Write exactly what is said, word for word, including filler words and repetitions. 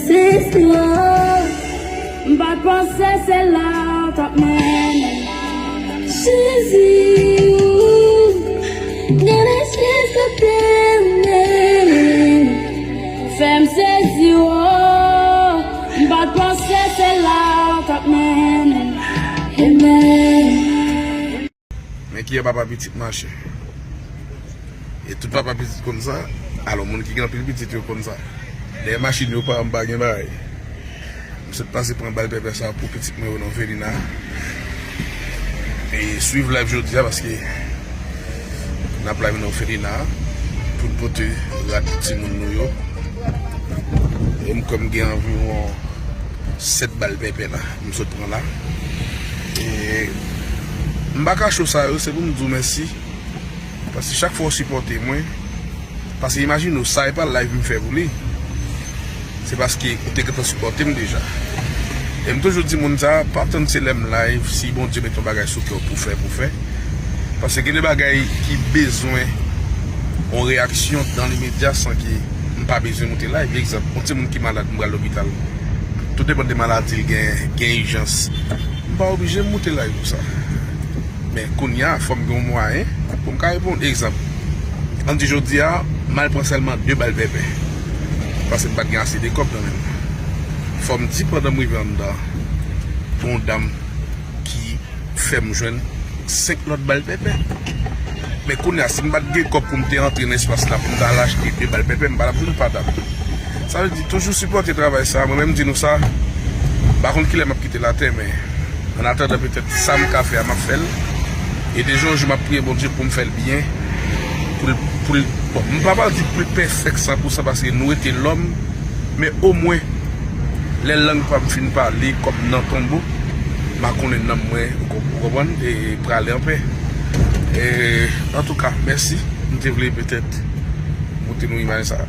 Sezi, m pa t panse se la w t ap mennen m. Sezi, ou gen lespri kote w mennen m. Fè m sezi, o, m pa t panse se la w t ap mennen m. Amen. Men ki yon papa pitit mache. E tout papa pitit konn sa. Alò, moun ki gen anpil pitit yo konn sa. Dèyè machin yo pa anba gen bagay. M sot pase pran bal pèpè sa pou pitit mwen yo nan Felina. E swiv live jodi a paske n ap live nan Felina pou n pote rad timoun nou yo. E m kwè m gen anviwon sèt bal pèpè la, m sot pran la. E m pa kache w sa yo, se pou m di w mèsi. Paske chak fwa w sipòte mwen, paske imajine w, sa e pa live m fè pou li. Se paske ou te gentan sipòte m deja. E m toujou di moun sa, pa tann se lè m live, si Bondye mete yon bagay sou kè w pou fè, pou fè. Paske gen de bagay ki bezwen yon reyaksyon dan limedya san ke m pa bezwen moute live. Egzanp, yon timoun ki malad, m pral lopital. Tou depann de maladi l gen, gen ijans. M pa oblije m moute live pou sa. Men kounye a, fò m gen yon mwayen pou m ka reponn. Egzanp, ann di jodi a, m al pran sèlman de bal pèpè. Paske m pa t gen ase de kòb nan men m. Fò m di pandan m rive anndan, gen yon dam ki fè m jwenn senk lòt bal pèpè. Men kounye a, si m pa t gen kòb pou m te antre nan espas la, pou m ta al achte de bal pèpè, m pa t ap jwenn pa dam. Sa vle di, toujou sipòte travay sa. Mwen menm, m di nou sa, m pa konn kilè m ap kite latè, men annatandan, petèt, sa m ka fè a, m ap fè l. E de jou an jou, m ap priye Bondye pou m fè l byen. Pou l, pou l, bon, m pa pral di pou l pèfèk san pou san, paske nou rete lòm, men omwen, lè lang pa m fin pale, kòm nan tonbo, m a konnen nanm mwen, ou konp-, ou konprann, e prale anpè. E, antouka, mèsi. M te vle petèt montre nou imaj sa.